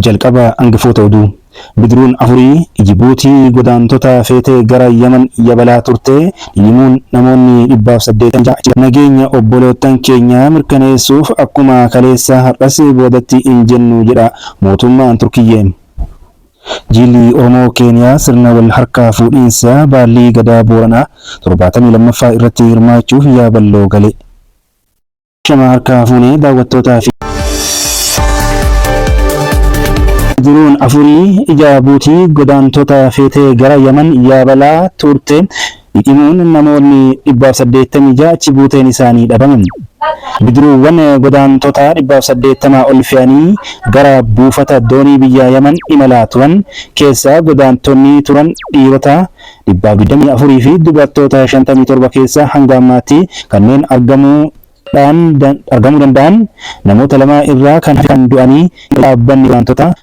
Jalqaba angafoota oduu. Bidiruun afurii Jibuutii godaantota feetee gara Yaman yabalaa turte dhidhimuun namoonni 186 Nageenya obboloottan keenyaa mirkaneessuuf akkuma kaleessaa har'as boodatti hin jennu jedha mootummaan Turkiyyee. Jiilli Oromoo Keeniyaa sirna wal harkaa fuudhiinsa Baallii Gadaa Booranaa 72ffaa irratti hirmaachuuf Yaaballoo gale. Ashama harkaa fuune daawwattootaa fi. Bidiruun afurii Ijaabuutii godaantota feetee gara Yaman yaabalaa turte dhidhimuun namoonni 186 achi buuteen isaanii dhabame. Bidiruuwwan godaantota 180 ol fe'anii gara buufata doonii biyya Yaman imalaa turan keessaa godaantonni turan dhiirota 124 fi dubartoota 57 keessaa hanga ammaatti kanneen argamuu dhaan argamuu danda'an namoota 2 irraa kan hafe kan du'anii dhaabbanni godaantota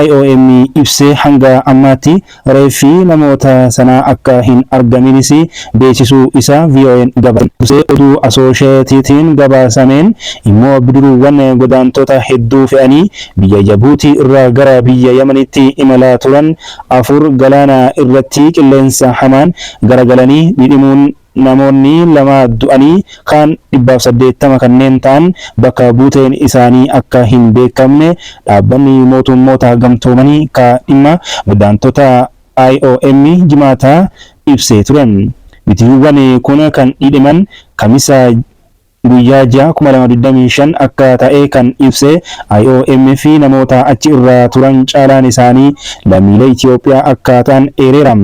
IOM ibsee hanga ammaatti reeffi namoota sanaa akka hin argaminis beeksisuu isaa VOAn gabaase. Dursee oduu Asoosheetitiin gabaasameen immoo bidiruuwwan godaantota hedduu fe'anii biyya Jabuutii irraa gara biyya Yamanitti imalaa turan 4 galaana irratti qilleensa hamaan garagalanii dhidhimuun namoonni 2 du'anii kaan 180 kanneen ta'an bakka buuteen isaanii akka hin beekamne dhaabbanni mootummoota gamtoomanii ka dhimma godaantota IOM Jimaata ibsee ture. Bidiruuwwan kun kan dhidhiman Kamisa guyyaa 6, 2025 akka ta'e kan ibse IOM fi namoota achi irra turan caalaan isaanii lammiilee Itiyoophiyaa akka ta'an eereera.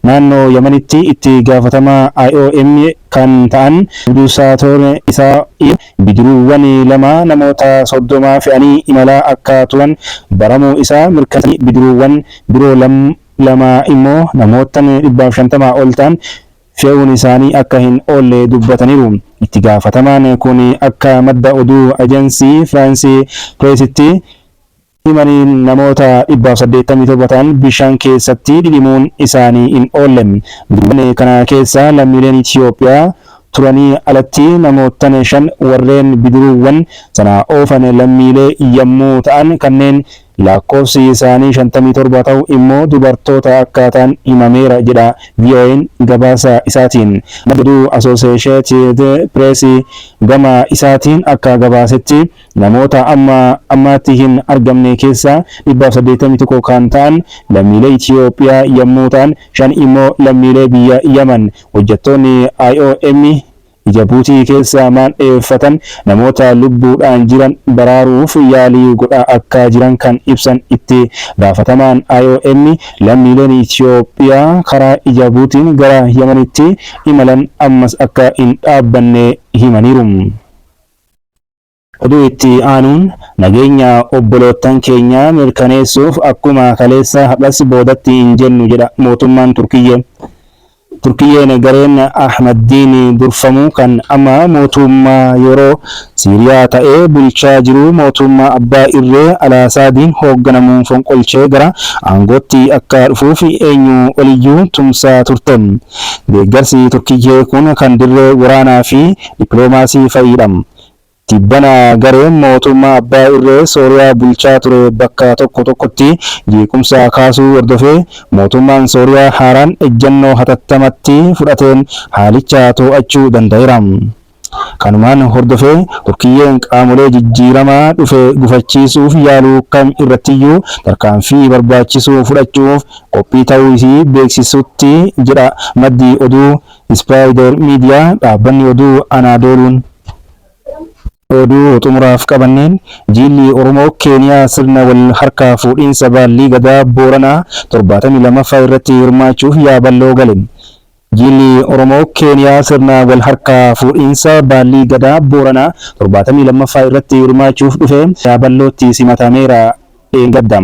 Naannoo Yamanitti itti gaafatamaa IOM kan ta'an Abdusaatoor Isaa'il bidiruuwwan 2 namoota 30 fe'anii imalaa akka turan baramuu isaa mirkaneessanii bidiruuwwan biroo 2 immoo namoottan 150 ol ta'an fe'uun isaanii akka hin oolle dubbataniiru. Itti gaafatamaan kun akka madda oduu Ajansii Firaansii Pireesitti himaniin namoota 187 ta'an bishaan keessatti dhidhimuun isaanii hin oolle. Bidiruuwwan kana keessa lammiileen Itiyoophiyaa turanii alatti namoottan 5 warreen bidiruuwwan sana oofan lammiilee yammuu ta'an kanneen Lakkoofsi isaanii 57 ta'u immoo dubartoota akka ta'an himameera jedha VOAn gabaasa isaatiin. Maddi oduu Asoosheetid Pirees gama isaatiin akka gabaasetti namoota amma ammaatti hin argamne keessaa 181 kan ta'an lammiilee Itiyoophiyaa yammuu ta'an 5 immoo lammiilee biyya Yaman. Hojjettoonni IOM Ijabuutii keessa maandheeffatan namoota lubbuudhaan jiran baraaruuf yaalii godhaa akka jiran kan ibsan itti gaafatamaan IOM, lammiileen Itiyoophiyaa karaa Ijabuutiin gara Yamanitti imalan ammas akka hin dhaabbanne himaniiru. Oduu itti aanuun, nageenya obboloottan keenyaa mirkaneessuuf akkuma kaleessaa har'as boodatti hin jennu jedha mootummaan Turkiyyee. Turkiyyeen gareen Ahmaddiin durfamu kan amma mootuummaa yeroo Siiriyaa ta'ee bulchaa jiru mootuummaa abbaa irree Alaasaadiin hoogganamu fonqolchee gara aangootti akka dhufuuf eenyu oliyyuu tumsaa turte. Deeggarsi Turkiyyee kun kan dirree waraanaa fi dippiloomaasii fa'iidha. Tibbana gareen mootummaa abbaa irree Sooriyaa bulchaa ture bakka tokko tokkotti jeequmsa kaasuu hordofee mootummaan Sooriyaa haaraan ejjannoo hatattamatti fudhateen haalicha to'achuu danda'eera. Kanumaan hordofee Turkiyyeen qaamolee jijjiirama dhufe gufachiisuuf yaaluu kam irrattiyyuu tarkaanfii barbaachisu fudhachuuf qophii ta'uu isii beeksisutti jedha maddi oduu Ispaayider Miidiyaa dhaabbanni oduu Anaadooluun. Oduu xumuraaf qabanneen, Jiilli Oromoo Keeniyaa sirna wal harkaa fuudhiinsa Baallii Gadaa Booranaa 72ffaa irratti hirmaachuuf Yaaballoo gale. Jiilli Oromoo Keeniyaa sirna wal harkaa fuudhiinsa Baallii Gadaa Booranaa 72ffaa irratti hirmaachuuf dhufe Yaaballootti simatameera dheengadda.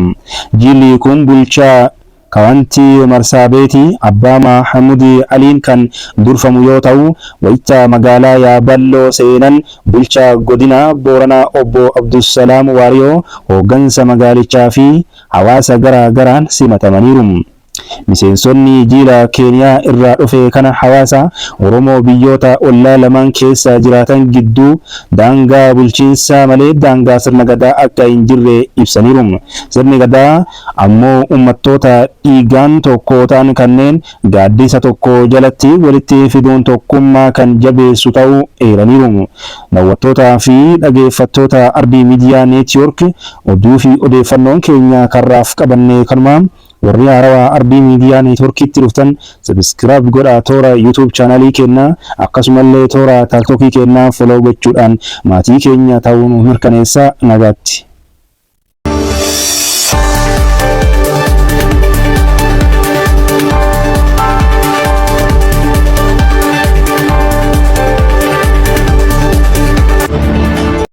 Jiilli kun bulchaa Kawantii Marsaabeeti Abbaa Maahamud Aliin kan durfamu yoo ta'u, wayita magaalaa Yaaballoo seenan bulchaa Godina Booranaa Obbo Abdussalaam Waariyoo, hooggansa magaalichaa fi hawaasa gara garaan simatamaniiru. Miseensonni jiila Keeniyaa irraa dhufe kana hawaasa Oromoo biyyoota ollaa lamaan keessa jiraatan gidduu daangaa bulchiinsaa malee daangaa sirna Gadaa akka hin jirre ibsaniiru. Sirni Gadaa ammoo uummattoota dhiigaan tokko ta'an kanneen gaaddisa tokko jalatti walitti fiduun tokkummaa kan jabeessu ta'uu eeraniiru. Daawwattootaa fi dhageeffattoota Ardii Miidiyaa Neetwoork, oduu fi odeeffannoon keenya karraaf qabanne kanuma. Warri haarawaa Ardii Miidiyaa Neetwoorkiitti dhuftan subscribe godhaa, toora YouTube chaanalii keenyaa akkasumallee toora TikTokii keenyaa follow gochuudhaan maatii keenya ta'uu nu mirkaneessaa. Nagaatti.